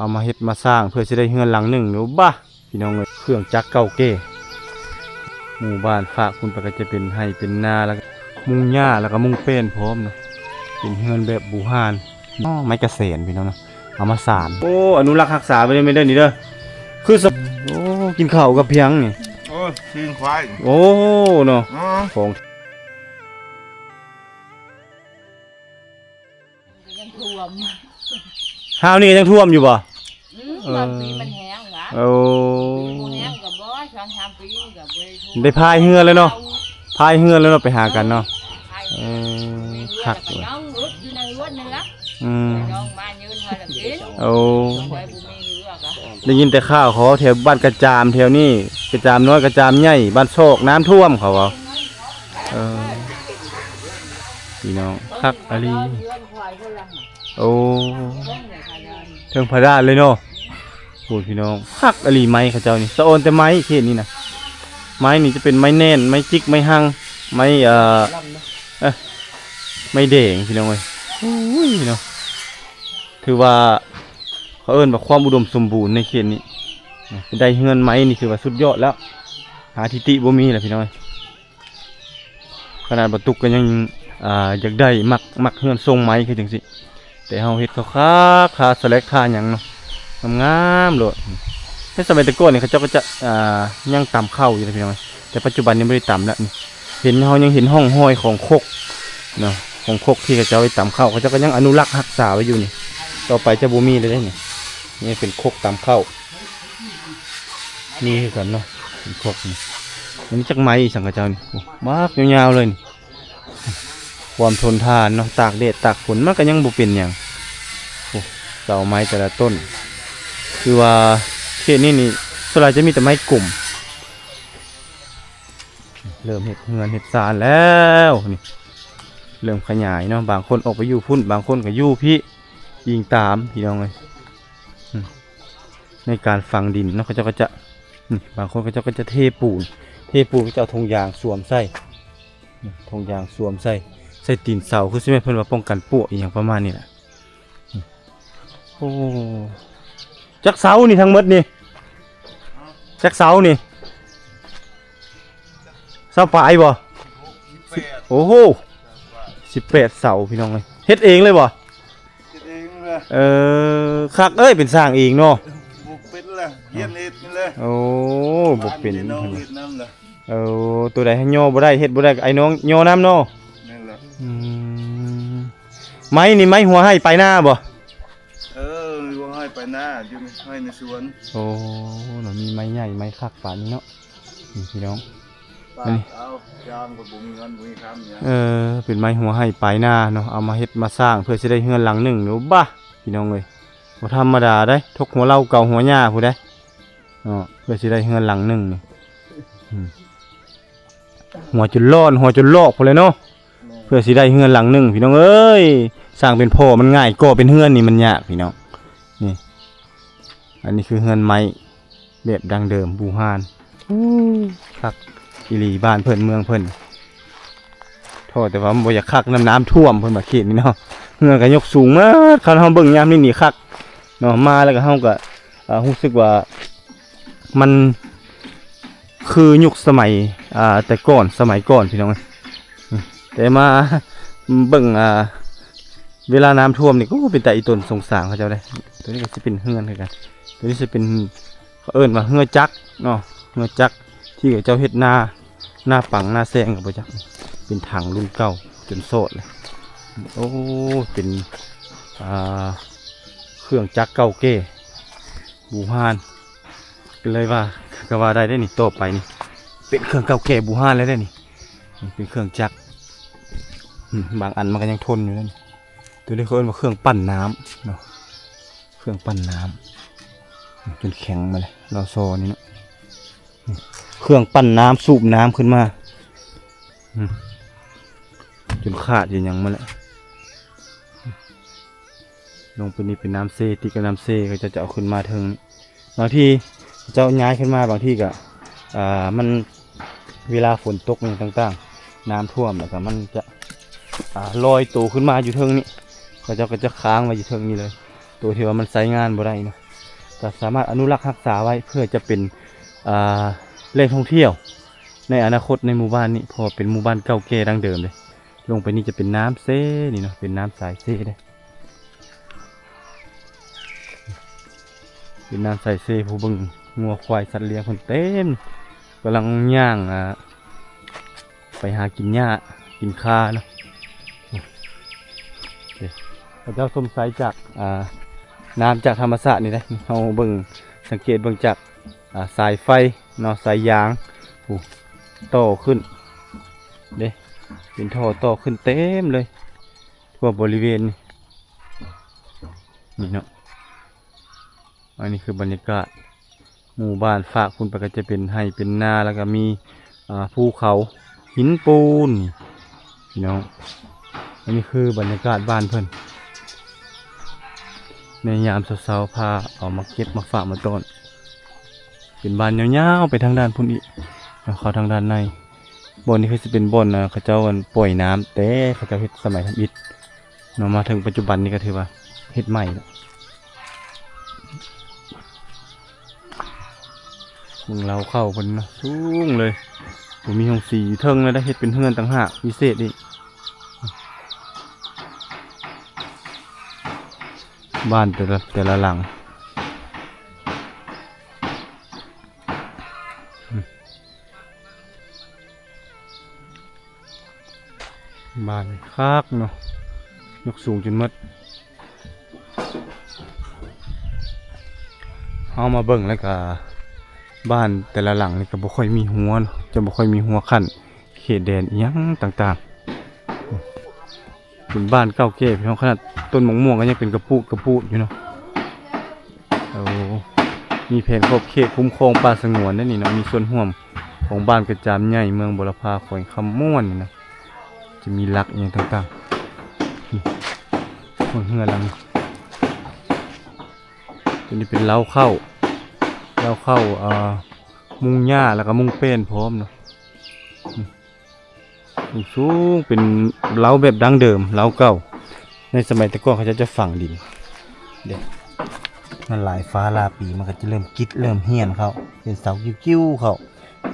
ເອົາມາເຮັດມາສ້າງເພື່ອຊິໄດ້ເຮືອນຫຼັງໜຶ່ງ. ໂອ້ ບາ ພີ່ນ້ອງເອີຍ ເຄື່ອງຈັກເກົ່າແກ່. ໝູ່ບ້ານຟາກພຸ້ນໄປກໍຈະເປັນໄຮ່ເປັນນາ ແລ້ວກໍມຸງຫຍ້າ ແລ້ວກໍມຸງແປ້ນພ້ອມເນາະ. ເປັນເຮືອນແບບບູຮານ. ອໍ ໄມ້ກະແສນພີ່ນ້ອງເນາະ ເອົາມາສານ. ໂອ້ ອະນຸລັກຮັກສາໄວ້ເດີແມ່ເດີນີ້ເດີ. ຄືສະ ໂອ້ ກິນເຂົ້າກັບຫຍັງນີ້? ໂອ້ ຊີ້ນຄວາຍ. ໂອ້ ເນາະ ອື ຂອງ ຍັງຖ້ວມ. ຮາວນີ້ຍັງຖ້ວມຢູ່ບໍ່? ອື ເອີ ບາງປີມັນແຫ້ງຫວາ. ໂອ້ ປີບໍ່ແຫ້ງກໍບໍ່ ສອງສາມປີກໍບໍ່ໄດ້ຖ້ວມ. ໄດ້ພາຍເຮືອແລ້ວເນາະ ພາຍເຮືອແລ້ວເນາະ ໄປຫາກັນເນາະ. ພາຍ ເອີ ມີເຮືອ ຄັກ ແລ້ວກໍເລີຍ ຍັງອຶດຢູ່ໃນເຮືອນນີ້ລະ. ອື ນ້ອງມາຢືນເຮືອລະກິນ. ໂອ້ ໄດ້ບໍ່ມີເຮືອກະ ໄດ້ຍິນແຕ່ຂ່າວເຂົາເວົ້າແຖວບ້ານກະຈາມແຖວນີ້ ກະຈາມນ້ອຍ ກະຈາມໃຫຍ່ ບ້ານຊອກນ້ຳຖ້ວມ ເຂົາເວົ້າ. ເອີ ພີ່ນ້ອງ ຄັກອີ່ຫຼີ. ໂອ້ ເທິງຜາດານເລີຍເນາະ. ໂອ້ ພີ່ນ້ອງ ຄັກອີ່ຫຼີ. ໄມ້ເຂົາເຈົ້ານີ້ ສະອອນແຕ່ໄມ້ເຂດນີ້ນະ. ໄມ້ນີ້ຈະເປັນໄມ້ແໜ້ນ ໄມ້ຈິກ ໄມ້ຮັງ ໄມ້ ເອີ ເອີ ໄມ້ແດງ ພີ່ນ້ອງເອີຍ. ໂອ້ຍເນາະ ຖືວ່າເຂົາເອີ້ນວ່າຄວາມອຸດົມສົມບູນໃນເຂດນີ້. ໄດ້ເຮືອນໄມ້ນີ້ຖືວ່າສຸດຍອດແລ້ວ ຫາທິຕິບໍ່ມີແລ້ວ ພີ່ນ້ອງເອີຍ. ຂະໜາດບໍ່ຕຸກກໍຍັງ ອ່າ ຢາກໄດ້ ມັກ ມັກເຮືອນຊົງໄມ້ຄືຈັ່ງຊີ້ ແຕ່ເຮົາເຮັດເຂົ້າຄາ ຄາສະແລັກ ຄາຫຍັງເນາະ ງາມໆໂລດ. ໃນສະໄໝແຕ່ກ່ອນນີ້ເຂົາເຈົ້າກໍຈະ ອ່າ ຍັງຕຳເຂົ້າຢູ່ນະພີ່ນ້ອງ ແຕ່ປັດຈຸບັນນີ້ບໍ່ໄດ້ຕຳແລ້ວ. ນີ້ເຫັນ ເຮົາຍັງເຫັນຮ່ອງຮອຍຂອງຄົກເນາະ ຂອງຄົກທີ່ເຂົາເຈົ້າໄວ້ຕຳເຂົ້າ ເຂົາເຈົ້າກໍຍັງອະນຸລັກຮັກສາໄວ້ຢູ່ນີ້. ຕໍ່ໄປຈະບໍ່ມີແລ້ວເດ້ນີ້ ນີ້ເປັນຄົກຕຳເຂົ້າ. ນີ້ຄືກັນເນາະ ເປັນຄົກນີ້. ອັນນີ້ຈັກໄມ້ອີ່ສັງຂະເຈົ້ານີ້ ໂອ້ ບັກຍາວໆເລີຍນີ້. ຄວາມທົນທານເນາະ ຕາກແດດຕາກຝົນມັນກໍຍັງບໍ່ເປັນຫຍັງ. ໂອ້ ເສົາໄມ້ແຕ່ລະຕົ້ນ ຄືວ່າເຂດນີ້ນີ້ສ່ວນຫຼາຍຈະມີແຕ່ໄມ້ກົມ. ເລີ່ມເຮັດເຮືອນເຮັດຊານແລ້ວນີ້ ເລີ່ມຂະຫຍາຍເນາະ. ບາງຄົນອອກໄປຢູ່ພຸ້ນ ບາງຄົນກໍຢູ່ພີ້ ອີງຕາມ ພີ່ນ້ອງເອີຍ. ອືມ ໃນການຝັງດິນເນາະ ເຂົາເຈົ້າກໍຈະ ນີ້ ບາງຄົນເຂົາເຈົ້າກໍຈະເທປູນ ເທປູນ ເຂົາເຈົ້າເອົາຖົງຢາງສວມໃສ່ ຖົງຢາງສວມໃສ່ ໃສ່ຕີນເສົາ ຄືຊິແມ່ນເພິ່ນວ່າປ້ອງກັນປວກອີ່ຫຍັງປະມານນີ້ແຫຼະ. ໂອ້ ຈັກເສົານີ້ທັງໝົດນີ້ ຈັກເສົານີ້? ຊາວປາຍບໍ່? ໂອ້ໂຫ ສິບແປດເສົາ ພີ່ນ້ອງເອີຍ. ເຮັດເອງເລີຍບໍ່? ເຮັດເອງແຫຼະ. ເອີ ຄັກເອີຍ ເປັນຊ່າງເອງເນາະ. ບໍ່ເປັນລະ ຮຽນເຮັດນີ້ແຫຼະ. ໂອ້ ບໍ່ເປັນ ເຮັດນຳລະ. ເອີ ໂຕໃດໃຫ້ຍໍບໍ່ໄດ້ ເຮັດບໍ່ໄດ້ ໄອ້ນ້ອງຍໍນຳເນາະ. ແມ່ນລະ. ອືມ ໄມ້ນີ້ໄມ້ຫົວໄຮ່ປາຍນາບໍ່? ເອີ ຫົວໄຮ່ປາຍນາ ຢູ່ໃນໄຮ່ໃນສວນ. ໂອ້ ເນາະ ມີໄມ້ໃຫຍ່ໄມ້ຄັກປານນີ້ເນາະ. ນີ້ພີ່ນ້ອງ ປາກເອົາ ຢາມກໍບໍ່ມີເງິນບໍ່ມີຄຳຫຍັງ. ເອີ ເປັນໄມ້ຫົວໄຮ່ປາຍນາເນາະ ເອົາມາເຮັດມາສ້າງເພື່ອຊິໄດ້ເຮືອນຫຼັງໜຶ່ງ. ໂອ້ ບາ ພີ່ນ້ອງເອີຍ ບໍ່ທຳມະດາເດ້ ທົກຫົວເລົາເກົາຫົວຫຍ້າພຸ້ນເດ້ເນາະ ເພື່ອຊິໄດ້ເຮືອນຫຼັງໜຶ່ງນີ້. ອືມ ຫົວຈົນລ້ອນ ຫົວຈົນລອກພຸ້ນແຫຼະເນາະ. ແມ່ນ ເພື່ອຊິໄດ້ເຮືອນຫຼັງໜຶ່ງ ພີ່ນ້ອງເອີຍ. ສ້າງເປັນພໍ່ມັນງ່າຍ ກໍ່ເປັນເຮືອນນີ້ມັນຍາກ ພີ່ນ້ອງ. ນີ້ ອັນນີ້ຄືເຮືອນໄມ້ແບບດັ້ງເດີມບູຮານ. ໂອ້ ຄັກອີ່ຫຼີ ບ້ານເພິ່ນເມືອງເພິ່ນ. ທໍ້ແຕ່ວ່າມັນບໍ່ຢາກຄັກນຳ ນ້ຳຖ້ວມເພິ່ນວ່າເຂດນີ້ເນາະ. ເຮືອນກໍຍົກສູງໝົດ ຄັນເຮົາເບິ່ງຍາມນີ້ນີ້ຄັກເນາະ. ມາແລ້ວກໍເຮົາກໍ ເອີ ຮູ້ສຶກວ່າມັນຄືຍຸກສະໄໝ ອ່າ ແຕ່ກ່ອນ ສະໄໝກ່ອນ ພີ່ນ້ອງເອີຍ. ແຕ່ມາເບິ່ງ ອ່າ ເວລານ້ຳຖ້ວມນີ້ ໂອ້ ເປັນຕາອີຕົນສົງສານເຂົາເຈົ້າເດ້. ຕົວນີ້ກໍຊິເປັນເຮືອນຄືກັນ ຕົວນີ້ຊິເປັນ ເຂົາເອີ້ນວ່າເຮືອຈັກເນາະ ເຮືອຈັກທີ່ເຂົາເຈົ້າເຮັດນາ ນາປັງນາແຊງກໍບໍ່ຈັກ. ເປັນຖັງລຸ້ນເກົ່າຈົນຊອດເລີຍ. ໂອ້ ເປັນ ອ່າ ເຄື່ອງຈັກເກົ່າແກ່ບູຮານ ກໍເລີຍວ່າ ກໍວ່າໄດ້ເດ້ນີ້. ຕໍ່ໄປນີ້ເປັນເຄື່ອງເກົ່າແກ່ບູຮານແລ້ວເດ້ນີ້. ນີ້ເປັນເຄື່ອງຈັກ ອືມ ບາງອັນມັນກໍຍັງທົນຢູ່ເດ້ນີ້. ຕົວນີ້ເຂົາເອີ້ນວ່າເຄື່ອງປັ່ນນ້ຳເນາະ ເຄື່ອງປັ່ນນ້ຳ ຈົນແຂງມາເລີຍ ລໍຊໍນີ້ເນາະ. ເຄື່ອງປັ່ນນ້ຳ ສູບນ້ຳຂຶ້ນມາ ອືມ ຈົນຂາດຢູ່ຫຍັງມາແລ້ວ. ລົງໄປນີ້ເປັນນ້ຳເຊ ຕິດກັບນ້ຳເຊ ເຂົາເຈົ້າຈະເອົາຂຶ້ນມາເທິງ. ບາງທີເຈົ້າຍ້າຍຂຶ້ນມາ ບາງທີກໍ ອ່າ ມັນ ເວລາຝົນຕົກຫຍັງຕ່າງໆ ນ້ຳຖ້ວມ ແລ້ວກໍມັນຈະ ອ່າ ລອຍໂຕຂຶ້ນມາຢູ່ເທິງນີ້ ເຂົາເຈົ້າກໍຈະຄ້າງໄວ້ຢູ່ເທິງນີ້ເລີຍ ໂຕທີ່ວ່າມັນໃຊ້ງານບໍ່ໄດ້ເນາະ. ຈະສາມາດອະນຸລັກຮັກສາໄວ້ ເພື່ອຈະເປັນ ອ່າ ແຫຼ່ງທ່ອງທ່ຽວໃນອະນາຄົດໃນໝູ່ບ້ານນີ້ ເພາະວ່າເປັນໝູ່ບ້ານເກົ່າແກ່ດັ້ງເດີມເດ້. ລົງໄປນີ້ຈະເປັນນ້ຳເຊນີ້ເນາະ ເປັນນ້ຳສາຍເຊເດ້ ເປັນນ້ຳສາຍເຊ. ຜູ້ເບິ່ງງົວຄວາຍສັດລ້ຽງເພິ່ນເຕັມ ກຳລັງຍ່າງ ອ່າ ໄປຫາກິນຫຍ້າກິນຄາເນາະ. ເຂົາເຈົ້າຊົມໄຊຈາກ ອ່າ ນ້ຳຈາກທຳມະຊາດນີ້ເດ້. ເຮົາເບິ່ງ ສັງເກດເບິ່ງຈາກ ອ່າ ສາຍໄຟເນາະ ສາຍຢາງ ໂອ້ ຕໍ່ຂຶ້ນເດ້ ເປັນທໍ່ຕໍ່ຂຶ້ນເຕັມເລີຍ ທົ່ວບໍລິເວນນີ້ ນີ້ເນາະ. ອັນນີ້ຄືບັນຍາກາດໝູ່ບ້ານ ຟາກພຸ້ນໄປກໍຈະເປັນໄຮ່ເປັນນາ ແລ້ວກໍມີ ອ່າ ພູເຂົາຫີນປູນ ພີ່ນ້ອງ. ອັນນີ້ຄືບັນຍາກາດບ້ານເພິ່ນ ໃນຍາມເຊົ້າໆ ພາເອົາໝາກເກັບ ໝາກຝາກມາຕ້ອນ. ເປັນບ້ານຍາວໆ ໄປທາງດ້ານພຸ້ນອີກ ແລ້ວເຂົ້າທາງດ້ານໃນ. ບ່ອນນີ້ຄືຊິເປັນບ່ອນ ເຂົາເຈົ້າ ອັນ ປ່ອຍນ້ຳ ແຕ່ເຂົາເຈົ້າເຮັດສະໄໝທຳອິດເນາະ. ມາເຖິງປັດຈຸບັນນີ້ກໍຖືວ່າເຮັດໃໝ່ແລ້ວ. ເບິ່ງເລົ້າເຂົ້າເພິ່ນເນາະ ສູງເລີຍ ບໍ່ມີໂຮງສີຢູ່ເທິງເລີຍ ໄດ້ເຮັດເປັນເຮືອນຕ່າງຫາກພິເສດອີກ. ບ້ານແຕ່ລະ ແຕ່ລະຫຼັງ ບ້ານຄັກເນາະ ຍົກສູງຈົນໝົດ. ເຮົາມາເບິ່ງແລ້ວກະ ບ້ານແຕ່ລະຫຼັງນີ້ກະບໍ່ຄ່ອຍມີຮົ້ວເນາະ ຈະບໍ່ຄ່ອຍມີຮົ້ວຂັ້ນເຂດແດນອີ່ຫຍັງຕ່າງໆ. ເປັນບ້ານເກົ່າແກ່ພີ່ນ້ອງ ຂະໜາດຕົ້ນໝາກມ່ວງກໍຍັງເປັນກະປູດກະປູດຢູ່ເນາະ. ໂອ້ ມີແຜນຂອບເຂດຄຸ້ມຄອງປ່າສະຫງວນເດ້ນີ້ເນາະ ມີສ່ວນຮ່ວມຂອງບ້ານກະຈາມໃຫຍ່ ເມືອງບົວລະພາ ແຂວງຄຳມ່ວນນີ້ນະ ຈະມີຫຼັກອີ່ຫຍັງຕ່າງໆ. ນີ້ ເຮືອນຫຼັງນີ້ ຕົວນີ້ເປັນເລົ້າເຂົ້າ ເລົ້າເຂົ້າ ອ່າ ມຸງຫຍ້າ ແລ້ວກໍມຸງແປ້ນພ້ອມເນາະ. ນີ້ ສູງໆ ເປັນເລົ້າແບບດັ້ງເດີມ ເລົ້າເກົ່າ ໃນສະໄໝແຕ່ກ່ອນເຂົາເຈົ້າຈະຝັງດິນເດ້. ມັນຫຼາຍຟ້າຫຼາຍປີ ມັນກໍຈະເລີ່ມກິດເລີ່ມຫ້ຽນເຂົ້າ ເປັນເສົາກິ້ວໆ ເຂົ້າ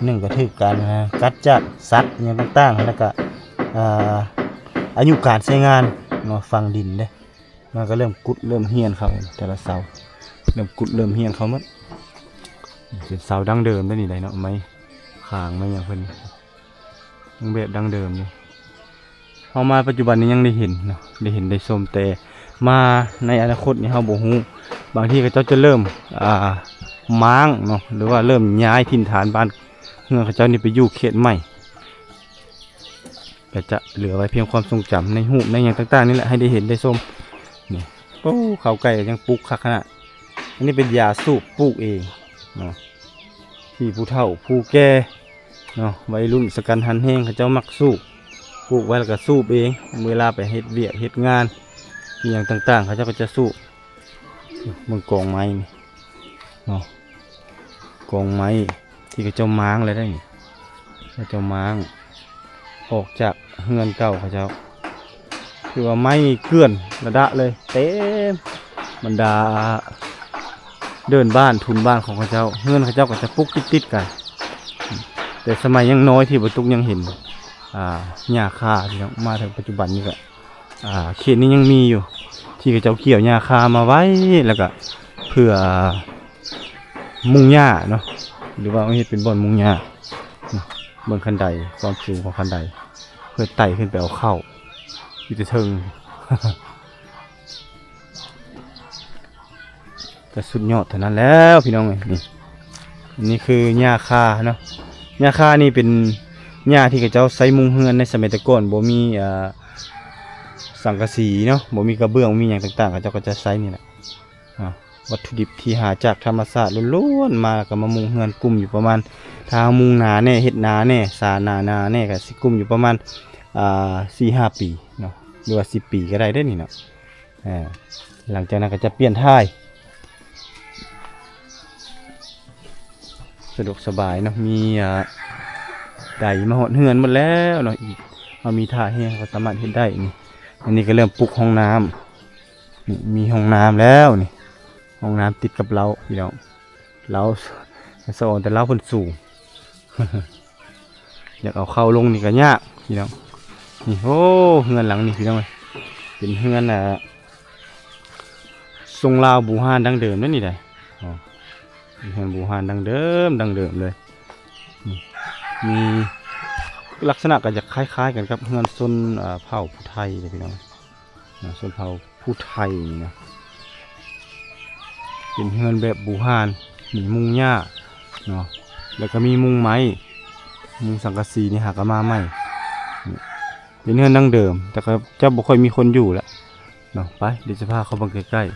ໜຶ່ງກໍຖືກການ ອ່າ ກັດຈາກສັດຫຍັງຕ່າງໆ ແລ້ວກໍ ອ່າ ອາຍຸການໃຊ້ງານເນາະ ຝັງດິນເດ້ ມັນກໍເລີ່ມກຸດເລີ່ມຫ້ຽນເຂົ້າ ແຕ່ລະເສົາເລີ່ມກຸດເລີ່ມຫ້ຽນເຂົ້າໝົດ. ເປັນເສົາດັ້ງເດີມໄດ໋ນີ້ໄດ໋ເນາະ ໄມ້ຄາງໄມ້ຫຍັງເພິ່ນ ຍັງແບບດັ້ງເດີມຢູ່. ເຮົາມາປັດຈຸບັນນີ້ຍັງໄດ້ເຫັນເນາະ ໄດ້ເຫັນໄດ້ຊົມ ແຕ່ມາໃນອະນາຄົດນີ້ເຮົາບໍ່ຮູ້ ບາງທີເຂົາເຈົ້າຈະເລີ່ມ ອ່າ ມ້າງເນາະ ຫຼືວ່າເລີ່ມຍ້າຍຖິ່ນຖານບ້ານເຮືອນເຂົາເຈົ້ານີ້ໄປຢູ່ເຂດໃໝ່ ກໍຈະເຫຼືອໄວ້ພຽງຄວາມຊົງຈຳໃນຮູບໃນຫຍັງຕ່າງໆນີ້ແຫຼະ ໃຫ້ໄດ້ເຫັນໄດ້ຊົມ. ນີ້ ໂອ້ ເຂົ້າໄກ່ກໍຍັງປຸກຄັກຂະໜາດ. ອັນນີ້ເປັນຢາສູບ ປູກເອງເນາະ ທີ່ຜູ້ເຖົ້າຜູ້ແກ່ເນາະ ໄວລຸ້ນສະກັນຫັນແຮງ ເຂົາເຈົ້າມັກສູບ ປູກໄວ້ແລ້ວກໍສູບເອງ ເວລາໄປເຮັດວຽກເຮັດງານອີ່ຫຍັງຕ່າງໆ ເຂົາເຈົ້າກໍຈະສູບ. ເບິ່ງກອງໄມ້ນີ້ເນາະ ກອງໄມ້ທີ່ເຂົາເຈົ້າມ້າງແລ້ວໄດ໋ນີ້ ເຂົາເຈົ້າມ້າງອອກຈາກເຮືອນເກົ່າເຂົາເຈົ້າ ຄືວ່າໄມ້ເກື້ອນລະດະເລີຍ ເຕັມບັນດາເດີ່ນບ້ານທຸນບ້ານຂອງເຂົາເຈົ້າ. ເຮືອນເຂົາເຈົ້າກໍຈະປຸກຕິດໆກັນ ແຕ່ສະໄໝຍັງນ້ອຍທີ່ບໍ່ຕຸກຍັງເຫັນ ອ່າ ຫຍ້າຄາ ພີ່ນ້ອງ. ມາເຖິງປັດຈຸບັນນີ້ກໍ ອ່າ ເຂດນີ້ຍັງມີຢູ່ ທີ່ເຂົາເຈົ້າກ່ຽວຫຍ້າຄາມາໄວ້ ແລ້ວກະເພື່ອມຸງຫຍ້າເນາະ ຫຼືວ່າເຮັດເປັນບ່ອນມຸງຫຍ້າ. ເບິ່ງຄັນໄດ ຄວາມສູງຂອງຄັນໄດ ເພື່ອໄຕ່ຂຶ້ນໄປເອົາເຂົ້າຢູ່ແຕ່ເທິງ ກະສຸດຍອດເທົ່ານັ້ນແລ້ວພີ່ນ້ອງເອີຍ. ນີ້ ອັນນີ້ຄືຫຍ້າຄາເນາະ ຫຍ້າຄານີ້ເປັນຫຍ້າທີ່ເຂົາເຈົ້າໃຊ້ມຸງເຮືອນໃນສະໄໝແຕ່ກ່ອນ ບໍ່ມີ ອ່າ ສັງກະສີເນາະ ບໍ່ມີກະເບື້ອງ ບໍ່ມີຫຍັງຕ່າງໆ ເຂົາເຈົ້າກໍຈະໃຊ້ນີ້ແຫຼະ. ອ່າ ວັດຖຸດິບທີ່ຫາຈາກທຳມະຊາດລ້ວນໆມາ ແລ້ວກໍມາມຸງເຮືອນ ກຸ້ມຢູ່ປະມານ ຖ້າເຮົາມຸງໜາແນ່ ເຮັດໜາແນ່ ສາໜາໆແນ່ ກໍຊິກຸ້ມຢູ່ປະມານ ອ່າ ສີ່ຫ້າປີເນາະ ຫຼືວ່າສິບປີກໍໄດ້ເດ້ນີ້ເນາະ. ອ່າ ຫຼັງຈາກນັ້ນກໍຈະປ່ຽນຖ່າຍ ສະດວກສະບາຍເນາະ ມີ ອ່າ ໄດມາຮອດເຮືອນໝົດແລ້ວເນາະ. ເຮົາມີທ່າແຮງກໍສາມາດເຮັດໄດ້ນີ້. ອັນນີ້ກໍເລີ່ມປຸກຫ້ອງນ້ຳ ນີ້ ມີຫ້ອງນ້ຳແລ້ວນີ້. ຫ້ອງນ້ຳຕິດກັບເລົ້າພີ່ນ້ອງ ເລົ້າ ສະອອນແຕ່ເລົ້າເພິ່ນສູງ ຢາກເອົາເຂົ້າລົງນີ້ກໍຍາກພີ່ນ້ອງ. ນີ້ ໂອ້ ເຮືອນຫຼັງນີ້ພີ່ນ້ອງເອີຍ ເປັນເຮືອນ ອ່າ ຊົງລາວບູຮານດັ້ງເດີມເດ້ນີ້ໃດ໋. ອໍ ເປັນເຮືອນບູຮານດັ້ງເດີມ ດັ້ງເດີມເລີຍ. ນີ້ ມີລັກສະນະກໍຈະຄ້າຍໆກັນກັບເຮືອນຊົນ ເອີ ເຜົ່າຜູ້ໄທເດ້ພີ່ນ້ອງ. ນະ ຊົນເຜົ່າຜູ້ໄທນີ້ນະ ເປັນເຮືອນແບບບູຮານ ມີມຸງຫຍ້າເນາະ ແລ້ວກໍມີມຸງໄມ້ ມຸງສັງກະສີນີ້ຫາກໍມາໃໝ່. ນີ້ເປັນເຮືອນດັ້ງເດີມ ແຕ່ກໍຈະບໍ່ຄ່ອຍມີຄົນຢູ່ແລ້ວເນາະ. ໄປ ດຽວຈະພາເຂົ້າເບິ່ງໃກ້ໆ.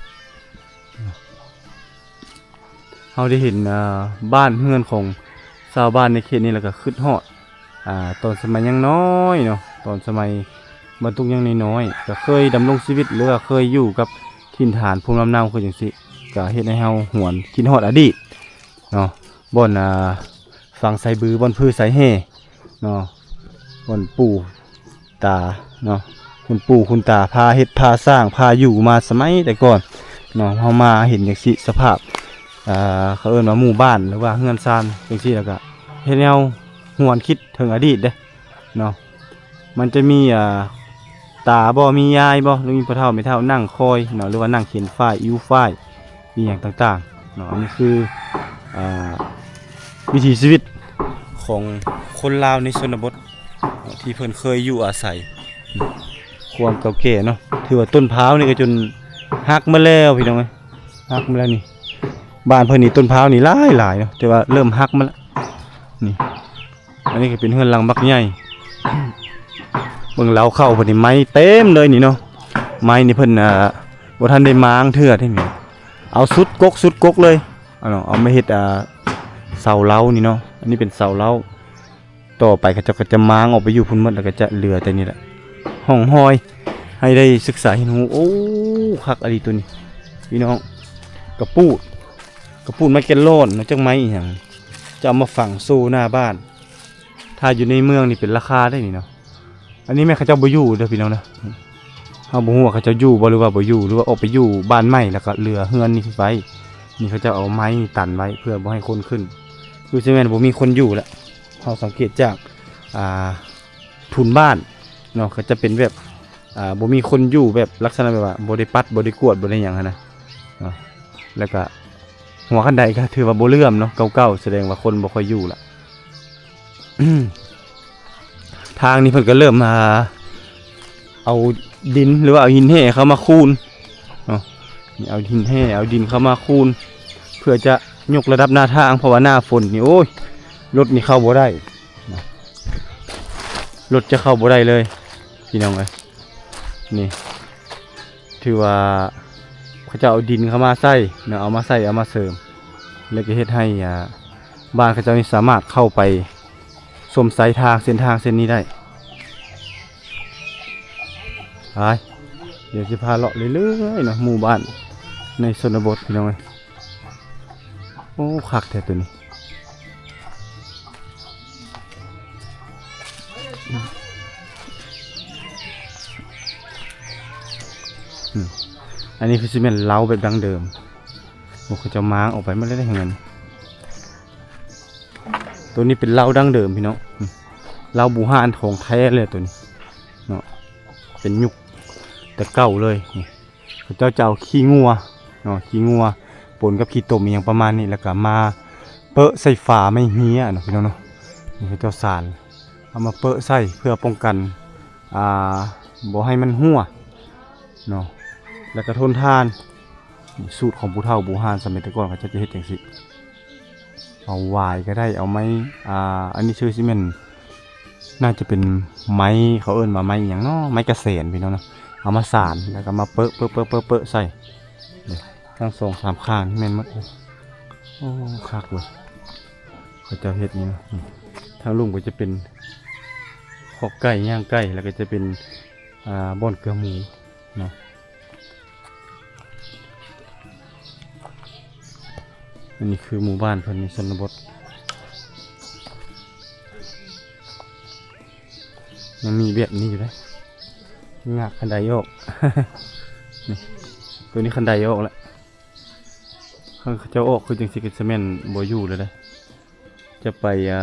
ເຮົາໄດ້ເຫັນ ອ່າ ບ້ານເຮືອນຂອງຊາວບ້ານໃນເຂດນີ້ ແລ້ວກໍຄິດຮອດ ອ່າ ຕອນສະໄໝຍັງນ້ອຍເນາະ ຕອນສະໄໝບັນຕຸກຍັງນ້ອຍໆ ກໍເຄີຍດຳລົງຊີວິດ ຫຼືວ່າເຄີຍຢູ່ກັບຖິ່ນຖານພູມລຳເນົາຄືຈັ່ງຊີ້ ກໍເຮັດໃຫ້ເຮົາຫວນຄິດຮອດອະດີດເນາະ ບ່ອນ ອ່າ ຝັງໄຊບື ບ່ອນຜື່ໄຊແຮ່ເນາະ ບ່ອນປູ່ ຕາເນາະ ຄຸນປູ່ຄຸນຕາພາເຮັດພາສ້າງພາຢູ່ມາສະໄໝແຕ່ກ່ອນເນາະ. ເຮົາມາເຫັນຈັ່ງຊີ້ ສະພາບ ອ່າ ເຂົາເອີ້ນວ່າໝູ່ບ້ານ ຫຼືວ່າເຮືອນຊານຈັ່ງຊີ້ ແລ້ວກະເຮັດແນວຫວນຄິດເຖິງອະດີດເດ້ເນາະ. ມັນຈະມີ ອ່າ ຕາບໍ່ ມີຍາຍບໍ່ ຫຼືມີພໍ່ເຖົ້າແມ່ເຖົ້ານັ່ງຄອຍເນາະ ຫຼືວ່ານັ່ງເຂັນຝ້າຍ ອິ້ວຝ້າຍ ອີ່ຫຍັງຕ່າງໆເນາະ. ອັນນີ້ຄື ອ່າ ວິຖີຊີວິດຂອງຄົນລາວໃນຊົນນະບົດ ທີ່ເພິ່ນເຄີຍຢູ່ອາໄສ. ຄວາມເກົ່າແກ່ເນາະ ຖືວ່າຕົ້ນພ້າວນີ້ກໍຈົນຫັກໝົດແລ້ວພີ່ນ້ອງເອີຍ ຫັກໝົດແລ້ວນີ້. ບ້ານເພິ່ນນີ້ຕົ້ນພ້າວນີ້ຫຼາຍໆເນາະ ແຕ່ວ່າເລີ່ມຫັກໝົດແລ້ວນີ້. ອັນນີ້ກໍເປັນເຮືອນຫຼັງບັກໃຫຍ່ ເບິ່ງເລົ້າເຂົ້າເພິ່ນນີ້ໄມ້ເຕັມເລີຍນີ້ເນາະ. ໄມ້ນີ້ເພິ່ນ ອ່າ ບໍ່ທັນໄດ້ມ້າງເທື່ອເດ້ນີ້ ເອົາສຸດກົກສຸດກົກເລີຍ ເອົາເນາະ ເອົາມາເຮັດ ອ່າ ເສົາເລົ້ານີ້ເນາະ. ອັນນີ້ເປັນເສົາເລົ້າ ຕໍ່ໄປເຂົາເຈົ້າກໍຈະມ້າງອອກໄປຢູ່ພຸ້ນໝົດ ແລ້ວກໍຈະເຫຼືອແຕ່ນີ້ແຫຼະ ຮ່ອງຮອຍ ໃຫ້ໄດ້ສຶກສາຮຽນຮູ້. ໂອ້ ຄັກອີ່ຫຼີໂຕນີ້ພີ່ນ້ອງ ກະປູດ ກະປູດໄມ້ແກ່ນລອນເນາະ ຈັກໄມ້ອີ່ຫຍັງ ຈະເອົາມາຝັງໂຊໜ້າບ້ານ. ຖ້າຢູ່ໃນເມືອງນີ້ເປັນລາຄາໄດ໋ນີ້ເນາະ. ອັນນີ້ແມ່ນເຂົາເຈົ້າບໍ່ຢູ່ເດີພີ່ນ້ອງເດີ ເຮົາບໍ່ຮູ້ວ່າເຂົາເຈົ້າຢູ່ບໍ່ ຫຼືວ່າບໍ່ຢູ່ ຫຼືວ່າອອກໄປຢູ່ບ້ານໃໝ່ ແລ້ວກໍເຫຼືອເຮືອນນີ້ໄວ້. ນີ້ເຂົາເຈົ້າເອົາໄມ້ນີ້ຕັນໄວ້ເພື່ອບໍ່ໃຫ້ຄົນຂຶ້ນ ຄືຊິແມ່ນບໍ່ມີຄົນຢູ່ແລ້ວ. ເຮົາສັງເກດຈາກ ອ່າ ທຸນບ້ານເນາະ ກໍຈະເປັນແບບ ອ່າ ບໍ່ມີຄົນຢູ່ ແບບລັກສະນະແບບວ່າບໍ່ໄດ້ປັດ ບໍ່ໄດ້ກວດ ບໍ່ໄດ້ຫຍັງຫັ້ນນະເນາະ. ແລ້ວກະຫົວຄັນໄດກໍຖືວ່າບໍ່ເຫຼື້ອມເນາະ ເກົ່າໆ ສະແດງວ່າຄົນບໍ່ຄ່ອຍຢູ່ລະ. ທາງນີ້ເພິ່ນກໍເລີ່ມ ອ່າ ເອົາດິນ ຫຼືວ່າເອົາຫີນແຮ່ເຂົ້າມາຄູນເນາະ. ນີ້ເອົາຫີນແຮ່ ເອົາດິນເຂົ້າມາຄູນ ເພື່ອຈະຍົກລະດັບໜ້າທາງ ເພາະວ່າໜ້າຝົນນີ້ ໂອ້ຍ ລົດນີ້ເຂົ້າບໍ່ໄດ້ ລົດຈະເຂົ້າບໍ່ໄດ້ເລີຍພີ່ນ້ອງເອີຍ. ນີ້ຖືວ່າເຂົາເຈົ້າເອົາດິນເຂົ້າມາໃສ່ເນາະ ເອົາມາໃສ່ ເອົາມາເສີມ ແລ້ວກໍເຮັດໃຫ້ ອ່າ ບ້ານເຂົາເຈົ້ານີ້ສາມາດເຂົ້າໄປຊົມໄຊທາງ ເສັ້ນທາງເສັ້ນນີ້ໄດ້. ໄປ ດຽວຊິພາເລາະເລື້ອຍໆເນາະ ໝູ່ບ້ານໃນຊົນນະບົດພີ່ນ້ອງເອີຍ. ໂອ້ ຄັກແທ້ໂຕນີ້. ອືມ ອັນນີ້ຄືຊິແມ່ນເລົ້າແບບດັ້ງເດີມ. ໂອ້ ເຂົາເຈົ້າມ້າງອອກໄປໝົດແລ້ວເດ້ເຮືອນ. ໂຕນີ້ເປັນເລົ້າດັ້ງເດີມພີ່ນ້ອງ. ອືມ ເລົ້າບູຮານຂອງແທ້ເລີຍໂຕນີ້ເນາະ ເປັນຍຸກແຕ່ເກົ່າເລີຍ. ນີ້ ເຂົາເຈົ້າຈະເອົາຂີ້ງົວເນາະ ຂີ້ງົວປົນກັບຂີ້ຕົມອີ່ຫຍັງປະມານນີ້ ແລ້ວກໍມາເປິະໃສ່ຝາໄມ້ເຮຍເນາະ ພີ່ນ້ອງເນາະ. ນີ້ເຂົາເຈົ້າສານ ເອົາມາເປິະໃສ່ເພື່ອປ້ອງກັນ ອ່າ ບໍ່ໃຫ້ມັນຮົ່ວເນາະ ແລ້ວກໍທົນທານ. ສູດຂອງຜູ້ເຖົ້າບູຮານສະໄໝແຕ່ກ່ອນ ເຂົາເຈົ້າຈະເຮັດຈັ່ງຊີ້. ເອົາຫວາຍກໍໄດ້ ເອົາໄມ້ ອ່າ ອັນນີ້ຊື່ຊິແມ່ນ ໜ້າຈະເປັນໄມ້ ເຂົາເອີ້ນວ່າໄມ້ຫຍັງເນາະ ໄມ້ກະແສນພີ່ນ້ອງເນາະ. ເອົາມາສານ ແລ້ວກໍມາເປິະ ເປິະ ເປິະ ເປິະ ເປິະໃສ່ ນີ້ ທັງສອງສາມຂ້າງນີ້ແມ່ນໝົດ. ໂອ້ ຄັກເວີຍ ເຂົາເຈົ້າເຮັດນີ້ເນາະ. ນີ້ ທາງລຸ່ມກໍຈະເປັນຄອກໄກ່ ຍ່າງໄກ່ ແລ້ວກໍຈະເປັນ ອ່າ ບ່ອນເກືອໝູເນາະ. ອັນນີ້ຄືໝູ່ບ້ານເພິ່ນໃນຊົນນະບົດ ຍັງມີແບບນີ້ຢູ່ເດ້. ງາກຄັນໄດອອກ ນີ້ ໂຕນີ້ຄັນໄດອອກແລ້ວ. ເຂົາເຈົ້າອອກຄືຈັ່ງຊີ້ກໍຈະແມ່ນບໍ່ຢູ່ແລ້ວເດ້ ຈະໄປ ອ່າ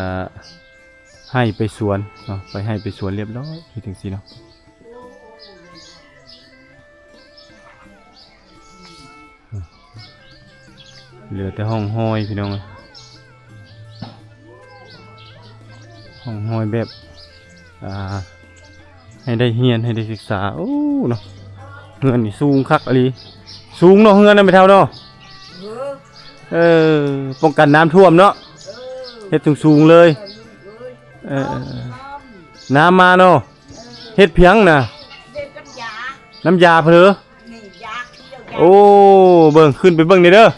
ໄຮ່ໄປສວນເນາະ ໄປໄຮ່ໄປສວນລຽບຮ້ອຍຄືຈັ່ງຊີ້ເນາະ. ເຫຼືອແຕ່ຮ່ອງຮອຍພີ່ນ້ອງເອີຍ ຮ່ອງຮອຍແບບ ອ່າ ໃຫ້ໄດ້ຮຽນ ໃຫ້ໄດ້ສຶກສາ. ໂອ້ ເນາະ ເຮືອນນີ້ສູງຄັກອີ່ຫຼີ ສູງເນາະ ເຮືອນນະແມ່ເຖົ້າເນາະ. ເອີ ປ້ອງກັນນ້ຳຖ້ວມເນາະ ເອີ ເຮັດສູງໆເລີຍ. ເອີ ເອີ ເອີ ນ້ຳມາເນາະ ເຮັດພຽງນະ ນ້ຳຢາເພີ. ໂອ້ ເບິ່ງ ຂຶ້ນໄປເບິ່ງແດ່ເດີ. ເອີ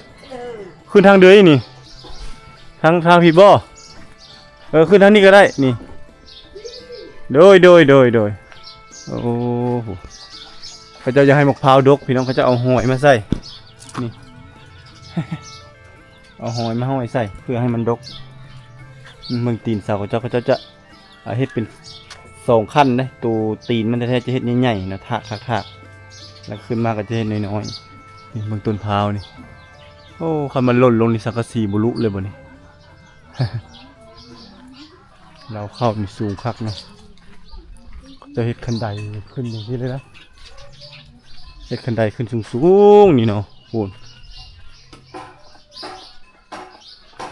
ຂຶ້ນທາງໃດນີ້ ທາງ ທາງພີ້ບໍ່? ເອີ ຂຶ້ນທາງນີ້ກໍໄດ້ນີ້. ໂດຍ ໂດຍ ໂດຍ ໂດຍ. ໂອ້ ເຂົາເຈົ້າຢາກໃຫ້ໝາກພ້າວດົກພີ່ນ້ອງ ເຂົາເຈົ້າເອົາຫອຍມາໃສ່ນີ້ ເອົາຫອຍມາຫ້ອຍໃສ່ເພື່ອໃຫ້ມັນດົກ. ເບິ່ງຕີນເສົາເຂົາເຈົ້າ ເຂົາເຈົ້າຈະ ອ່າ ເຮັດເປັນສອງຂັ້ນເດ້ ໂຕຕີນມັນແທ້ໆຈະເຮັດໃຫຍ່ໆເນາະ ຖາກ ຖາກ ຖາກ ແລ້ວຂຶ້ນມາກໍຈະເຮັດນ້ອຍໆ. ນີ້ເບິ່ງຕົ້ນພ້າວນີ້ ໂອ້ ຄັນມັນຫຼົ່ນລົງນີ້ ສັງກະສີບໍ່ລຸເລີຍບໍ່ນີ້. ລາວເຂົ້ານີ້ສູງຄັກເນາະ ເຂົາເຈົ້າເຮັດຄັນໄດຂຶ້ນຈັ່ງຊີ້ເລີຍນະ ເຮັດຄັນໄດຂຶ້ນສູງໆນີ້ເນາະ ໂອ້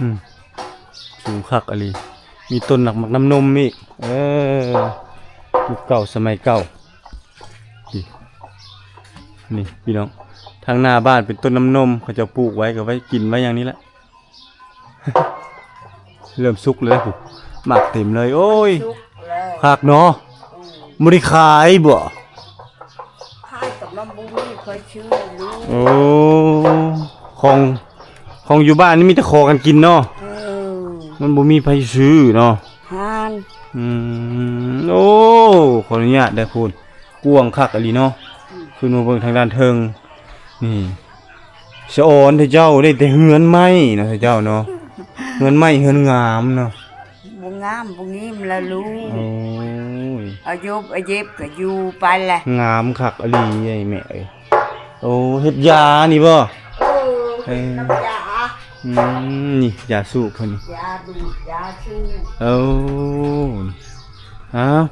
ອືມ ສູງຄັກອີ່ຫຼີ ມີຕົ້ນໝາກ ໝາກນ້ຳນົມອີກ. ເອີ ຍຸກເກົ່າສະໄໝເກົ່າ ນີ້ ນີ້ພີ່ນ້ອງ ທາງໜ້າບ້ານເປັນຕົ້ນນ້ຳນົມ ເຂົາເຈົ້າປູກໄວ້ ກໍໄວ້ກິນໄວ້ຫຍັງນີ້ແຫຼະ. ເລີ່ມສຸກແລ້ວພຸ້ນ ໝາກເຕັມເລີຍ. ໂອ້ຍ ສຸກແລ້ວ ຄັກເນາະ. ອືມ ບໍ່ໄດ້ຂາຍບໍ່? ຂາຍກໍມັນບໍ່ມີໃຜຊື້ລູກ. ໂອ້ ຂອງ ຂອງຢູ່ບ້ານນີ້ມີແຕ່ຂໍກັນກິນເນາະ. ເອີ ມັນບໍ່ມີໃຜຊື້ເນາະ. ຫານ ອືມ ໂອ້ ຂໍອະນຸຍາດເດີພຸ້ນ ກວ້າງຄັກອີ່ຫຼີເນາະ. ອືມ ຂຶ້ນມາເບິ່ງທາງດ້ານເທິງນີ້ ສະອອນເດ້ເຈົ້າ ໄດ້ແຕ່ເຮືອນໄມ້ເນາະເຈົ້າເນາະ ເຮືອນໄມ້ເຮືອນງາມເນາະ. ບໍ່ງາມບໍ່ງາມລະລູກ. ໂອ້ຍ ອາຍຸອາເຈັບກໍຢູ່ໄປແຫຼະ. ງາມຄັກອີ່ຫຼີໄອ້ແມ່ເອີຍ. ໂອ້ ເຮັດຢານີ້ບໍ່? ເອີ ເຮັດນ້ຳຢາ. ອືມ ນີ້ຢາສູບເພິ່ນ ຢາດູດຢາສູບ. ໂອ້ ອ້າວ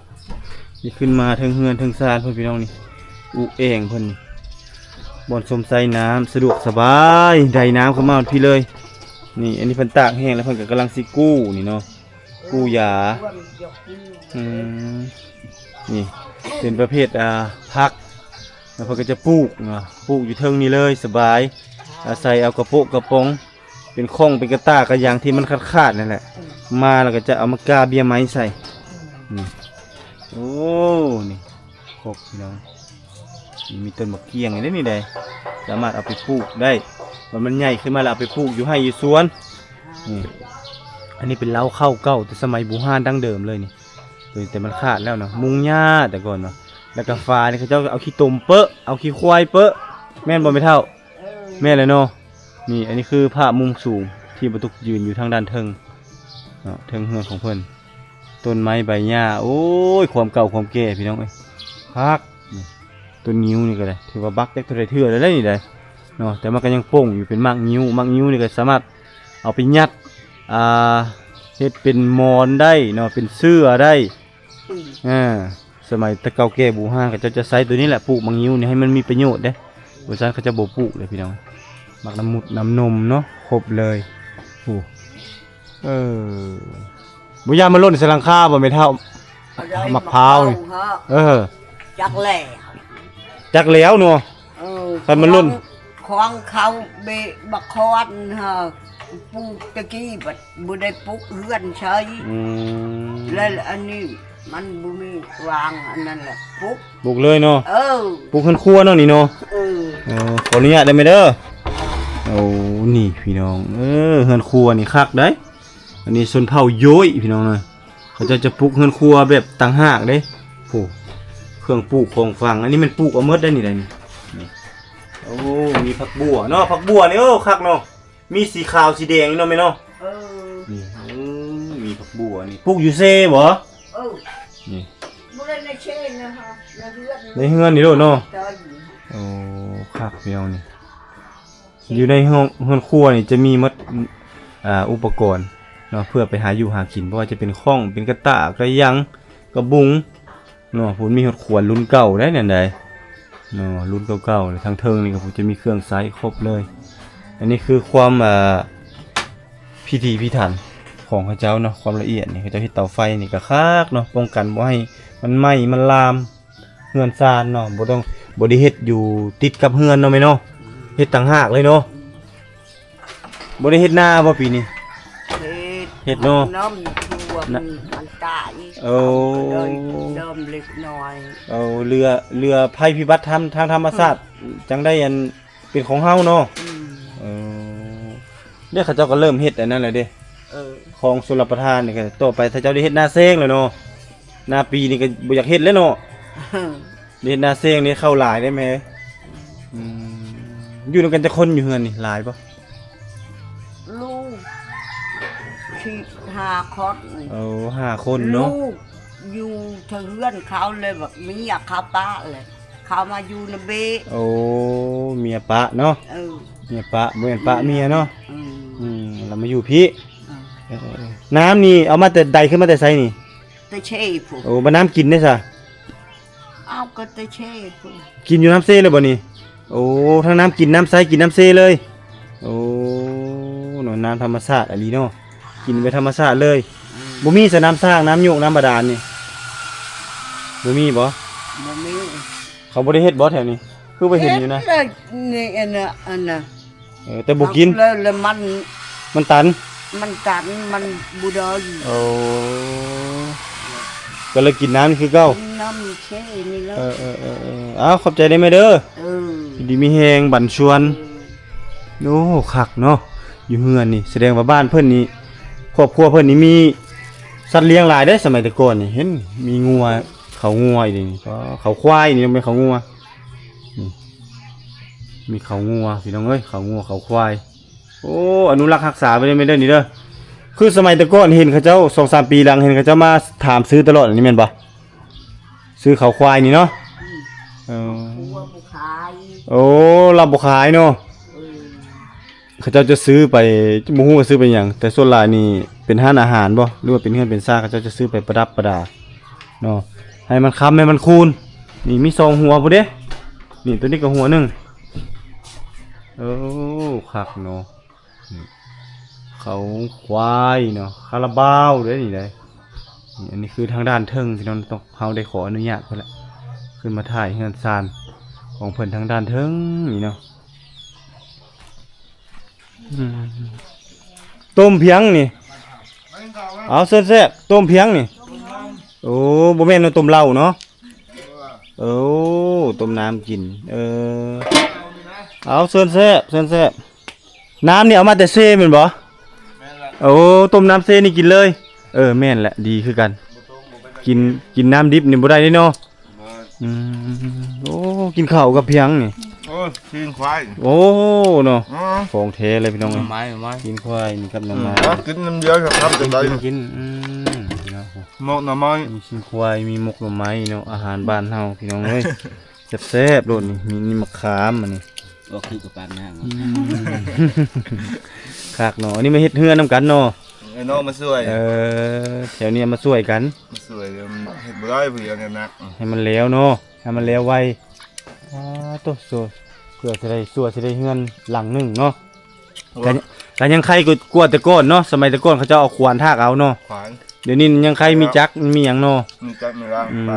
ນີ້ຂຶ້ນມາເທິງເຮືອນເທິງຊານເພິ່ນພີ່ນ້ອງນີ້ ອຸແອ່ງເພິ່ນ ບ່ອນຊົມໃຊ້ນ້ຳສະດວກສະບາຍ ໄດນ້ຳເຂົ້າມາຮອດພີ້ເລີຍ. ນີ້ ອັນນີ້ເພິ່ນຕາກແຫ້ງແລ້ວ ເພິ່ນກໍກຳລັງຊິກູ້ນີ້ເນາະ ກູ້ຢາ. ອືມ ນີ້ເປັນປະເພດ ອ່າ ຜັກ ແລ້ວເພິ່ນກໍຈະປູກເນາະ ປູກຢູ່ເທິງນີ້ເລີຍ ສະບາຍ ອາໄສເອົາກະໂປະກະປອງ ເປັນຂອງເປັນກະຕ່າກະຫຍັງທີ່ມັນຂາດໆນັ້ນແຫຼະ ອືມ ມາແລ້ວກໍຈະເອົາມາກ່າເບ້ຍໄມ້ໃສ່. ອືມ ນີ້ ໂອ້ ນີ້ ຄົກພີ່ນ້ອງ ມີຕົ້ນໝາກກ້ຽງເດ້ນີ້ໃດ ສາມາດເອົາໄປປູກໄດ້ ວ່າມັນໃຫຍ່ຂຶ້ນມາແລ້ວເອົາໄປປູກຢູ່ໄຮ່ຢູ່ສວນ. ນີ້ ອັນນີ້ເປັນເລົ້າເຂົ້າເກົ່າແຕ່ສະໄໝບູຮານດັ້ງເດີມເລີຍນີ້ ໂດຍແຕ່ມັນຂາດແລ້ວເນາະ ມຸງຫຍ້າແຕ່ກ່ອນເນາະ. ແລ້ວກໍຝານີ້ເຂົາເຈົ້າເອົາຂີ້ຕົມເປິ ເອົາຂີ້ຄວາຍເປິ ແມ່ນບໍ່ແມ່ເຖົ້າ? ເອີ ແມ່ນແຫຼະເນາະ. ນີ້ ອັນນີ້ຄືພາບມຸມສູງທີ່ບ່າວຕຸກຢືນຢູ່ທາງດ້ານເທິງເນາະ ເທິງເຮືອນຂອງເພິ່ນ ຕົ້ນໄມ້ໃບຫຍ້າ. ໂອ້ຍ ຄວາມເກົ່າຄວາມແກ່ພີ່ນ້ອງເອີຍ ຄັກ. ນີ້ ຕົ້ນງິ້ວນີ້ກໍໄດ້ ຖືວ່າບັກຈັກເທົ່າໃດເທື່ອແລ້ວໄດ໋ນີ້ໄດ໋ເນາະ ແຕ່ມັນກໍຍັງປົ່ງຢູ່ ເປັນໝາກງິ້ວ. ໝາກງິ້ວນີ້ກໍສາມາດເອົາໄປຍັດ ອ່າ ເຮັດເປັນໝອນໄດ້ເນາະ ເປັນເສື່ອໄດ້. ອືມ ອ່າ ສະໄໝແຕ່ເກົ່າແກ່ບູຮານ ເຂົາເຈົ້າຈະໃຊ້ໂຕນີ້ແຫຼະ ປູກໝາກງິ້ວນີ້ໃຫ້ມັນມີປະໂຫຍດເດ້ ບໍ່ຊັ້ນເຂົາເຈົ້າບໍ່ປູກເລີຍພີ່ນ້ອງ. ໝາກນ້ຳມຸດນ້ຳນົມເນາະ ຄົບເລີຍ. ໂອ້ ເອີ ບໍ່ຢ້ານມັນຫຼົ່ນໃສ່ຫຼັງຄາບໍ່ແມ່ເຖົ້າ? ໝາກພ້າວນີ້ ເອີ ຈັກແລ້ວ ຈັກແລ້ວເນາະ. ເອີ ຄັນມັນຫຼົ່ນ ຂອງເຂົາເບະບັກຄອນເຮົາປູກຕະກີ້ ບັດບໍ່ໄດ້ປຸກເຮືອນໃຊ້. ອືມ ແລ້ວອັນນີ້ມັນບໍ່ມີວາງ ອັນນັ້ນແຫຼະ ປຸກ ປຸກເລີຍເນາະ. ເອີ ປຸກເຮືອນຄົວເນາະນີ້ເນາະ. ເອີ ເອີ ຂໍອະນຸຍາດໄດ້ແມ່ເດີ. ໂອ້ ນີ້ພີ່ນ້ອງ ເອີ ເຮືອນຄົວນີ້ຄັກໄດ໋. ອັນນີ້ຊົນເຜົ່າໂຢຍພີ່ນ້ອງເອີຍ ເຂົາເຈົ້າຈະປຸກເຮືອນຄົວແບບຕ່າງຫາກເດ້. ໂອ້ ເຄື່ອງປູກຂອງຝັງ ອັນນີ້ແມ່ນປູກເອົາໝົດໄດ໋ນີ້ໄດ໋ນີ້. ນີ້ ໂອ້ ມີຜັກບົ່ວເນາະ ຜັກບົ່ວນີ້ ໂອ້ ຄັກເນາະ ມີສີຂາວສີແດງເນາະແມ່ເນາະ. ເອີ ນີ້ ໂອ້ ມີຜັກບົ່ວນີ້ ປູກຢູ່ເຊບໍ່? ເອີ ນີ້ ບໍ່ໄດ້ໃນເຊນະ ໃນເຮືອນ ໃນເຮືອນນີ້ໂລດເນາະ. ໂອ້ ຄັກພີ່ນ້ອງນີ້. ຢູ່ໃນເຮືອນ ເຮືອນຄົວນີ້ຈະມີໝົດ ອ່າ ອຸປະກອນເນາະ ເພື່ອໄປຫາຢູ່ຫາກິນ ບໍ່ວ່າຈະເປັນຄ້ອງ ເປັນກະຕ່າ ກະຫຍັງ ກະບຸງເນາະ ພຸ້ນມີຮອດຂວານລຸ້ນເກົ່າໄດ໋ນັ້ນໃດ໋ເນາະ ລຸ້ນເກົ່າໆ ທາງເທິງນີ້ກໍຈະມີເຄື່ອງໃຊ້ຄົບເລີຍ. ອັນນີ້ຄືຄວາມ ອ່າ ພິຖີພິຖັນຂອງເຂົາເຈົ້າເນາະ ຄວາມລະອຽດນີ້ ເຂົາເຈົ້າເຮັດເຕົາໄຟນີ້ກໍຄັກເນາະ ປ້ອງກັນບໍ່ໃຫ້ມັນໄໝ້ມັນລາມ ເຮືອນຊານເນາະ ບໍ່ຕ້ອງ ບໍ່ໄດ້ເຮັດຢູ່ຕິດກັບເຮືອນເນາະແມ່ເນາະ ເຮັດຕ່າງຫາກເລີຍເນາະ. ບໍ່ໄດ້ເຮັດນາບໍ່ປີນີ້? ເຮັດ ເຮັດເນາະ ນ້ຳຖ້ວມ ນະ ມັນຕາຍ ເອົາ ເອົາເລີຍເລີ່ມເລັກນ້ອຍ ເອົາເຫຼືອ ເຫຼືອໄພພິບັດທາງ ທາງທຳມະຊາດ ອືມ ຈັ່ງໄດ້ອັນ ເປັນຂອງເຮົາເນາະ ອືມ ເອີ ເດ້ ເຂົາເຈົ້າກໍເລີ່ມເຮັດອັນນັ້ນແລ້ວເດ້ ເອີ ຄອງຊົນລະປະທານນີ້ ກໍຕໍ່ໄປຖ້າເຈົ້າໄດ້ເຮັດນາແຊງແລ້ວເນາະ ນາປີນີ້ກໍບໍ່ຢາກເຮັດແລ້ວເນາະ ໄດ້ເຮັດນາແຊງນີ້ເຂົ້າຫຼາຍໄດ໋ແມ່ ອືມ ຢູ່ນຳກັນຈັກຄົນຢູ່ເຮືອນນີ້ ຫຼາຍບໍ່? ລູກສີ່ຫ້າຄົນ ໂອ້ ຫ້າຄົນເນາະ ລູກຢູ່ເທິງເຮືອນເຂົາເລີຍ ບັກເມຍເຂົາປະເລີຍ ເຂົາມາຢູ່ນຳເບ້ ໂອ້ ເມຍປະເນາະ ເອີ ເມຍປະ ບໍ່ແມ່ນປະເມຍເນາະ ອືມ ອືມ ລະມາຢູ່ພີ້ ເອີ ເອີ ເອີ ນ້ຳນີ້ເອົາມາແຕ່ໃດ ຂຶ້ນມາແຕ່ໃສນີ້? ແຕ່ເຊພຸ້ນ ໂອ້ ບັດນ້ຳກິນເດ້ຊະ? ເອົາກໍແຕ່ເຊພຸ້ນ ກິນຢູ່ນ້ຳເຊເລີຍບໍ່ນີ້? ໂອ້ ທັງນ້ຳກິນນ້ຳໃຊ້ ກິນນ້ຳເຊເລີຍ ໂອ້ ເນາະ ນ້ຳທຳມະຊາດອີ່ຫຼີເນາະ ກິນແບບທຳມະຊາດເລີຍ ອືມ ບໍ່ມີສະນ້ຳສ້າງ ນ້ຳໂຍກ ນ້ຳບາດານນີ້ ບໍ່ມີບໍ່? ບໍ່ມີ ເຂົາບໍ່ໄດ້ເຮັດບໍ່ແຖວນີ້? ຄືໄປເຫັນຢູ່ນະ ເຮັດແລ້ວນີ້ ອັນນະ ອັນນະ ເອີ ແຕ່ບໍ່ກິນ ແລ້ວ ແລ້ວມັນ ມັນຕັນ ມັນຕັນ ມັນບໍ່ໄດ້ ໂອ້ ກໍເລີຍກິນນ້ຳນີ້ຄືເກົ່າ ກິນນ້ຳເຊນີ້ແຫຼະ ເອີ ເອີ ເອີ ເອີ ເອົາ ຂອບໃຈເດີແມ່ເດີ ເອີ ຢູ່ດີມີແຮງບັນຊວນ ເອີ ໂອ້ ຄັກເນາະ ຢູ່ເຮືອນນີ້ ສະແດງວ່າບ້ານເພິ່ນນີ້ ຄອບຄົວເພິ່ນນີ້ມີສັດລ້ຽງຫຼາຍເດ້ ສະໄໝແຕ່ກ່ອນນີ້ ເຫັນມີງົວ ເຂົາງົວອີ່ຫຼີນີ້ ເຂົາຄວາຍນີ້ ແມ່ນເຂົາງົວ ນີ້ ມີເຂົາງົວ ພີ່ນ້ອງເອີຍ ເຂົາງົວ ເຂົາຄວາຍ ໂອ້ ອະນຸລັກຮັກສາໄວ້ເດີແມ່ເດີນີ້ເດີ ຄືສະໄໝແຕ່ກ່ອນເຫັນເຂົາເຈົ້າ ສອງສາມປີຫຼັງ ເຫັນເຂົາເຈົ້າມາຖາມຊື້ຕະຫຼອດ ອັນນີ້ແມ່ນບໍ່? ຊື້ເຂົາຄວາຍນີ້ເນາະ ອືມ ເອີ ຜົວບໍ່ຂາຍ ໂອ້ ລາວບໍ່ຂາຍເນາະ ເອີ ເຂົາເຈົ້າຈະຊື້ໄປ ບໍ່ຮູ້ວ່າຊື້ໄປຫຍັງ ແຕ່ສ່ວນຫຼາຍນີ້ເປັນຮ້ານອາຫານບໍ່ ຫຼືວ່າເປັນເຮືອນເປັນຊານ ເຂົາເຈົ້າຈະຊື້ໄປປະດັບປະດາເນາະ ໃຫ້ມັນຄ້ຳໃຫ້ມັນຄູນ ນີ້ມີສອງຫົວພຸ້ນເດ້ ນີ້ ໂຕນີ້ກໍຫົວໜຶ່ງ ໂອ້ ຄັກເນາະ ນີ້ ເຂົາຄວາຍເນາະ ຄາລາບາວເດ້ນີ້ເດ້ ນີ້ ອັນນີ້ຄືທາງດ້ານເທິງ ພີ່ນ້ອງ ຕ້ອງ ເຮົາໄດ້ຂໍອະນຸຍາດເພິ່ນລະ ຂຶ້ນມາຖ່າຍເຮືອນຊານຂອງເພິ່ນທາງດ້ານເທິງນີ້ເນາະ ອືມ ຕົ້ມພຽງນີ້ ເອົາ ເຊີນແຊບ ຕົ້ມພຽງນີ້ ໂອ້ ບໍ່ແມ່ນເນາະ ຕົ້ມເຫຼົ້າເນາະ ໂອ້ ຕົ້ມນ້ຳກິນ ເອີ ເອົາ ເຊີນແຊບ ເຊີນແຊບ ນ້ຳນີ້ເອົາມາແຕ່ເຊແມ່ນບໍ່? ແມ່ນລະ ໂອ້ ຕົ້ມນ້ຳເຊນີ້ກິນເລີຍ ເອີ ແມ່ນແຫຼະ ດີຄືກັນ ບໍ່ຕົ້ມບໍ່ເປັນຫຍັງ ກິນ ກິນນ້ຳດິບນີ້ບໍ່ໄດ້ເດ້ເນາະ ອືມ ໂອ້ ກິນເຂົ້າກັບພຽງນີ້ ໂອ້ ຊີ້ນຄວາຍ ໂອ້ ເນາະ ອືມ ຂອງແທ້ເລີຍພີ່ນ້ອງ ໜໍ່ໄມ້ ໜໍ່ໄມ້ ຊີ້ນຄວາຍນີ້ກັບໜໍ່ໄມ້ ອືມ ກິນນ້ຳດຽວຄັບ ຈະໄດ້ກິນ ກິນ ອືມ ເນາະ ໝົກໜໍ່ໄມ້ ມີຊີ້ນຄວາຍ ມີໝົກໜໍ່ໄມ້ເນາະ ອາຫານບ້ານເຮົາພີ່ນ້ອງເອີຍ ແຊບໆໂລດນີ້ ມີ ມີໝາກຂາມ ອັນນີ້ ອອກຄືກັບປາກນາງ ອືມ ຄັກເນາະ ອັນນີ້ມາເຮັດເຮືອນນຳກັນເນາະ ເອີ ນ້ອງມາຊ່ວຍ ເອີ ແຖວນີ້ມາຊ່ວຍກັນ ມາຊ່ວຍ ມັນເຮັດບໍ່ໄດ້ຜູ້ດຽວນີ້ໜັກ ໃຫ້ມັນແລ້ວເນາະ ໃຫ້ມັນແລ້ວໄວ ອາ ໂຕ ເພື່ອຊິໄດ້ ຊົ່ວຊິໄດ້ເຮືອນຫຼັງໜຶ່ງເນາະ ໂອ້ຍ ກະ ກະຍັງໄຄກວ່າແຕ່ກ່ອນເນາະ ສະໄໝແຕ່ກ່ອນເຂົາເຈົ້າເອົາຂວານຖາກເອົາເນາະ ຂວານ ດຽວນີ້ຍັງໄຄມີຈັກ ມີຫຍັງເນາະ ມີຈັກມີລາງ ອືມ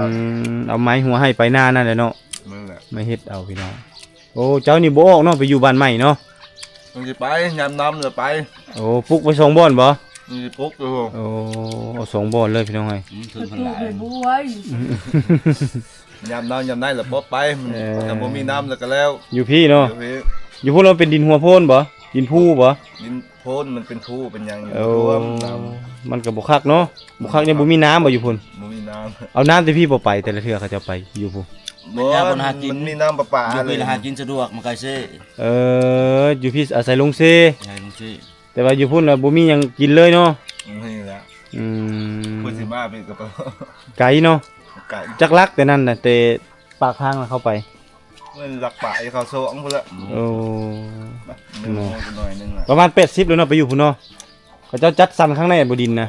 ເອົາໄມ້ຫົວໄຮ່ໄປນານັ້ນແຫຼະເນາະ ນັ້ນແຫຼະ ມາເຮັດເອົາພີ່ນ້ອງ ໂອ້ ເຈົ້ານີ້ບໍ່ອອກເນາະ ໄປຢູ່ບ້ານໃໝ່ເນາະ ມັນຊິໄປ ຍາມໜາວລະໄປ ໂອ້ ປຸກໄວ້ສອງບ່ອນບໍ່? ມັນຊິປຸກຢູ່ ໂອ້ ເອົາສອງບ່ອນເລີຍພີ່ນ້ອງເອີຍ ອືມ ເຖິງ ປະຕູໄປບວຍ ຍາມໜາວຍາມໃນລະບໍ່ໄປ ມັນ ເອີ ຖ້າບໍ່ມີນ້ຳລະກະແລ້ວ ຢູ່ພີ້ເນາະ ຢູ່ພີ້ ຢູ່ພຸ້ນລະເປັນດິນຫົວໂພນບໍ່? ດິນພູບໍ່? ດິນໂພນ ມັນເປັນພູເປັນຫຍັງຢູ່ ໂອ້ ຖ້ວມນ້ຳ ມັນກະບໍ່ຄັກເນາະ ບໍ່ຄັກ ຍັງບໍ່ມີນ້ຳບໍ່ຢູ່ພຸ້ນ? ບໍ່ມີນ້ຳ ເອົານ້ຳແຕ່ພີ້ບໍ່ໄປ ແຕ່ລະເທື່ອເຂົາເຈົ້າໄປຢູ່ພຸ້ນ ບໍ່ ມັນມີນ້ຳປະປາ ຢູ່ພີ້ລະຫາກິນສະດວກ ມັນໃກ້ເຊ ເອີ ຢູ່ພີ້ອາໄສລົງເຊ ໃຊ່ລົງເຊ ແຕ່ວ່າຢູ່ພຸ້ນລະບໍ່ມີຫຍັງກິນເລີຍເນາະ ນີ້ລະ ອືມ ເພິ່ນຊິມາເປັນກະເປົາ ໄກເນາະ ໄກ ຈັກຫຼັກແຕ່ນັ້ນນະ ແຕ່ປາກທາງເຂົ້າໄປ? ເງິນຫຼັກປາຍເຂົ້າສອງພຸ້ນລະ. ໂອ້ ໜ້ອຍໜຶ່ງລະ ປະມານແປດສິບແລ້ວເນາະ ໄປຢູ່ພຸ້ນເນາະ. ເຂົາເຈົ້າຈັດສັນຂ້າງໃນບໍ່ ດິນນະ?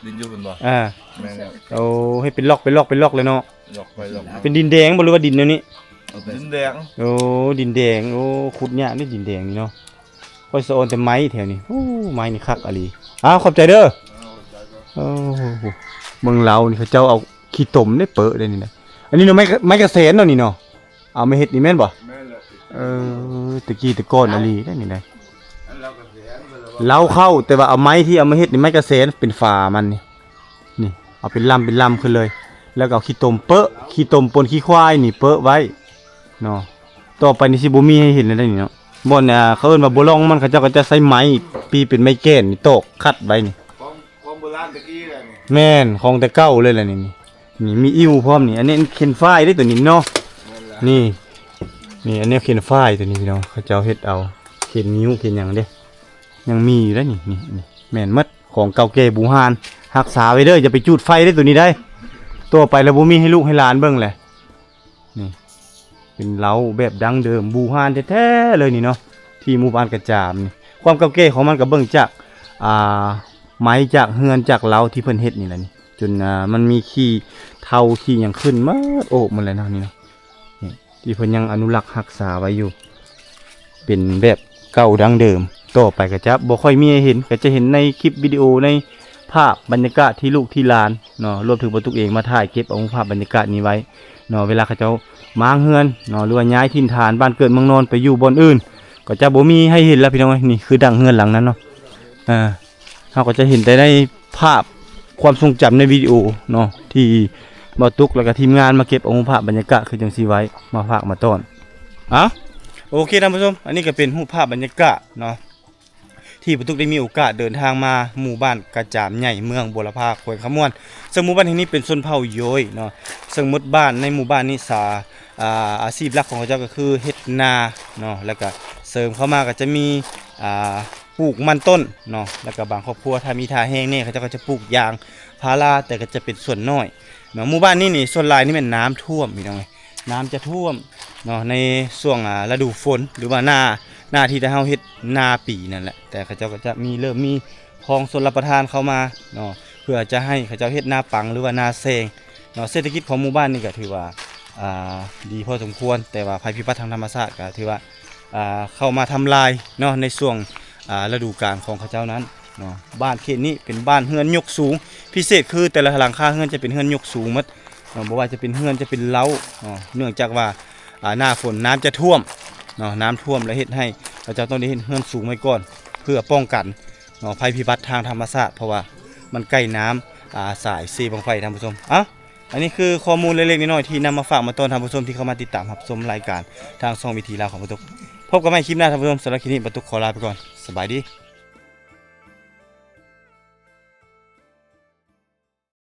ດິນຢູ່ພຸ້ນບໍ່? ອ່າ ແມ່ນແລ້ວ. ໂອ້ ເຮັດເປັນລັອກ ເປັນລັອກ ເປັນລັອກເລີຍເນາະ. ລັອກໄປລັອກມາ. ເປັນດິນແດງບໍ່ ຫຼືວ່າດິນແນວນີ້? ເປັນດິນແດງ. ໂອ້ ດິນແດງ. ໂອ້ ຂຸດຍາກເດ້ ດິນແດງນີ້ເນາະ. ຂ້ອຍສະອອນແຕ່ໄມ້ແຖວນີ້. ໂອ້ ໄມ້ນີ້ຄັກອີ່ຫຼີ. ອ້າວ ຂອບໃຈເດີ. ໂອ້ ເບິ່ງເລົານີ້ ເຂົາເຈົ້າເອົາຂີ້ຕົມເດ້ ເປິະໄດ້ນີ້ນະ. ອັນນີ້ເນາະ ໄມ້ ໄມ້ກະແສນເນາະນີ້ເນາະ. ເອົາມາເຮັດນີ້ແມ່ນບໍ່? ແມ່ນແຫຼະ. ເອີ ແຕ່ກີ້ແຕ່ກ່ອນອີ່ຫຼີເດ້ນີ້ນະ. ເລົາເຂົ້າ ແຕ່ວ່າເອົາໄມ້ທີ່ເອົາມາເຮັດນີ້ ໄມ້ກະແສນ ເປັນຝາມັນນີ້. ນີ້ ເອົາເປັນລຳເປັນລຳຂຶ້ນເລີຍ ແລ້ວກໍເອົາຂີ້ຕົມເປິະ ຂີ້ຕົມປົນຂີ້ຄວາຍນີ້ເປິະໄວ້ເນາະ. ຕໍ່ໄປນີ້ຊິບໍ່ມີໃຫ້ເຫັນແລ້ວເດ້ນີ້ເນາະ. ບ່ອນ ອ່າ ເຂົາເອີ້ນວ່າບໍ່ລ່ອງມັນ ເຂົາເຈົ້າກໍຈະໃຊ້ໄມ້ ປີເປັນໄມ້ແກ່ນນີ້ ຕອກຂັດໄວ້ນີ້. ຂອງ ຂອງໂບລານແຕ່ກີ້ແຫຼະນີ້. ແມ່ນ ຂອງແຕ່ເກົ່າເລີຍແຫຼະນີ້. ນີ້ ມີອິ້ວພ້ອມນີ້. ອັນນີ້ເຂັນຝ້າຍເດ້ໂຕນີ້ເນາະ. ແມ່ນແຫຼະ. ນີ້ ນີ້ ອັນນີ້ເຂັນຝ້າຍໂຕນີ້ພີ່ນ້ອງ ເຂົາເຈົ້າເຮັດເອົາ ເຂັນງິ້ວເຂັນຫຍັງເດ້ ຍັງມີຢູ່ເດ້ນີ້. ນີ້ ນີ້ ແມ່ນໝົດ ຂອງເກົ່າແກ່ບູຮານ ຮັກສາໄວ້ເດີ ຢ່າໄປຈູດໄຟເດ້ໂຕນີ້ໄດ໋. ຕໍ່ໄປແລ້ວບໍ່ມີໃຫ້ລູກໃຫ້ຫຼານເບິ່ງແຫຼະ. ນີ້ ເປັນເລົາແບບດັ້ງເດີມບູຮານແທ້ໆເລີຍນີ້ເນາະ ທີ່ໝູ່ບ້ານກະຈາມນີ້. ຄວາມເກົ່າແກ່ຂອງມັນກໍເບິ່ງຈາກ ອ່າ ໄມ້ ຈາກເຮືອນ ຈາກເລົາທີ່ເພິ່ນເຮັດນີ້ແຫຼະນີ້. ຈົນ ອ່າ ມັນມີຂີ້ເຖົ່າຂີ້ຫຍັງຂຶ້ນໝົດ ໂອບໝົດແລ້ວເນາະ ນີ້ເນາະ. ນີ້ ທີ່ເພິ່ນຍັງອະນຸລັກຮັກສາໄວ້ຢູ່ ເປັນແບບເກົ່າດັ້ງເດີມ. ຕໍ່ໄປກໍຈະບໍ່ຄ່ອຍມີໃຫ້ເຫັນ ກໍຈະເຫັນໃນຄລິບວິດີໂອ ໃນພາບບັນຍາກາດທີ່ລູກທີ່ຫຼານເນາະ ລວມເຖິງປາຕຸກເອງມາຖ່າຍເກັບເອົາຮູບພາບບັນຍາກາດນີ້ໄວ້ເນາະ. ເວລາເຂົາເຈົ້າມ້າງເຮືອນເນາະ ຫຼືວ່າຍ້າຍຖິ່ນຖານບ້ານເກີດເມືອງນອນໄປຢູ່ບ່ອນອື່ນ ກໍຈະບໍ່ມີໃຫ້ເຫັນລະພີ່ນ້ອງເອີຍ. ນີ້ຄືດັ້ງເຮືອນຫຼັງນັ້ນເນາະ. ອ່າ ເຮົາກໍຈະເຫັນແຕ່ໃນພາບຄວາມຊົງຈຳໃນວິດີໂອເນາະ ທີ່ບ່າວຕຸກ ແລ້ວກໍທີມງານມາເກັບເອົາຮູບພາບບັນຍາກາດຄືຈັ່ງຊີ້ໄວ້ ມາຝາກມາຕ້ອນ. ເອົ້າ ໂອເຄທ່ານຜູ້ຊົມ ອັນນີ້ກໍເປັນຮູບພາບບັນຍາກາດເນາະ ທີ່ບ່າວຕຸກໄດ້ມີໂອກາດເດີນທາງມາໝູ່ບ້ານກະຈາມໃຫຍ່ ເມືອງບົວລະພາ ແຂວງຄຳມ່ວນ. ເຊິ່ງໝູ່ບ້ານແຫ່ງນີ້ເປັນຊົນເຜົ່າໂຢຍເນາະ ເຊິ່ງໝົດບ້ານ ໃນໝູ່ບ້ານນີ້ສາ ອ່າ ອາຊີບຫຼັກຂອງເຂົາເຈົ້າກໍຄືເຮັດນາເນາະ ແລ້ວກໍເສີມເຂົ້າມາກໍຈະມີ ອ່າ ປູກມັນຕົ້ນເນາະ ແລ້ວກໍບາງຄອບຄົວຖ້າມີທ່າແຮງແດ່ ເຂົາເຈົ້າກໍຈະປູກຢາງພາລາ ແຕ່ກໍຈະເປັນສ່ວນນ້ອຍເນາະ. ໝູ່ບ້ານນີ້ນີ້ ສ່ວນຫຼາຍນີ້ແມ່ນນ້ຳຖ້ວມພີ່ນ້ອງເອີຍ ນ້ຳຈະຖ້ວມເນາະ ໃນຊ່ວງ ອ່າ ລະດູຝົນ ຫຼືວ່າໜ້າ ໜ້າທີ່ເຮົາເຮັດນາປີນັ້ນແຫຼະ. ແຕ່ເຂົາເຈົ້າກໍຈະມີ ເລີ່ມມີຄອງຊົນລະປະທານເຂົ້າມາເນາະ ເພື່ອຈະໃຫ້ເຂົາເຈົ້າເຮັດນາປັງ ຫຼືວ່ານາແຊງເນາະ. ເສດຖະກິດຂອງໝູ່ບ້ານນີ້ກໍຖືວ່າ ອ່າ ດີພໍສົມຄວນ ແຕ່ວ່າໄພພິບັດທາງທຳມະຊາດກໍຖືວ່າ ອ່າ ເຂົ້າມາທຳລາຍເນາະ ໃນຊ່ວງ ອ່າ ລະດູການຂອງເຂົາເຈົ້ານັ້ນເນາະ. ບ້ານເຂດນີ້ເປັນບ້ານເຮືອນຍົກສູງ ພິເສດຄືແຕ່ລະຫຼັງຄາເຮືອນຈະເປັນເຮືອນຍົກສູງໝົດເນາະ ບໍ່ວ່າຈະເປັນເຮືອນ ຈະເປັນເລົ້າເນາະ ເນື່ອງຈາກວ່າ ອ່າ ໜ້າຝົນນ້ຳຈະຖ້ວມເນາະ ນ້ຳຖ້ວມແລ້ວເຮັດໃຫ້ເຂົາເຈົ້າຕ້ອງໄດ້ເຮັດເຮືອນສູງໄວ້ກ່ອນ ເພື່ອປ້ອງກັນເນາະ ໄພພິບັດທາງທຳມະຊາດ ເພາະວ່າມັນໃກ້ນ້ຳ ອ່າ ສາຍເຊບັ້ງໄຟທ່ານຜູ້ຊົມ. ເອົ້າ ອັນນີ້ຄືຂໍ້ມູນເລັກໆນ້ອຍໆ ທີ່ນຳມາຝາກມາຕ້ອນທ່ານຜູ້ຊົມທີ່ເຂົ້າມາຕິດຕາມຮັບຊົມລາຍການທາງຊ່ອງວິຖີລາວຂອງບ່າວຕຸກ. ພົບກັນໃໝ່ຄລິບໜ້າທ່ານຜູ້ຊົມ. ສຳລັບຄລິບນີ້ ບ່າວຕຸກຂໍລາໄປກ່ອນ. ສະບາຍດີ.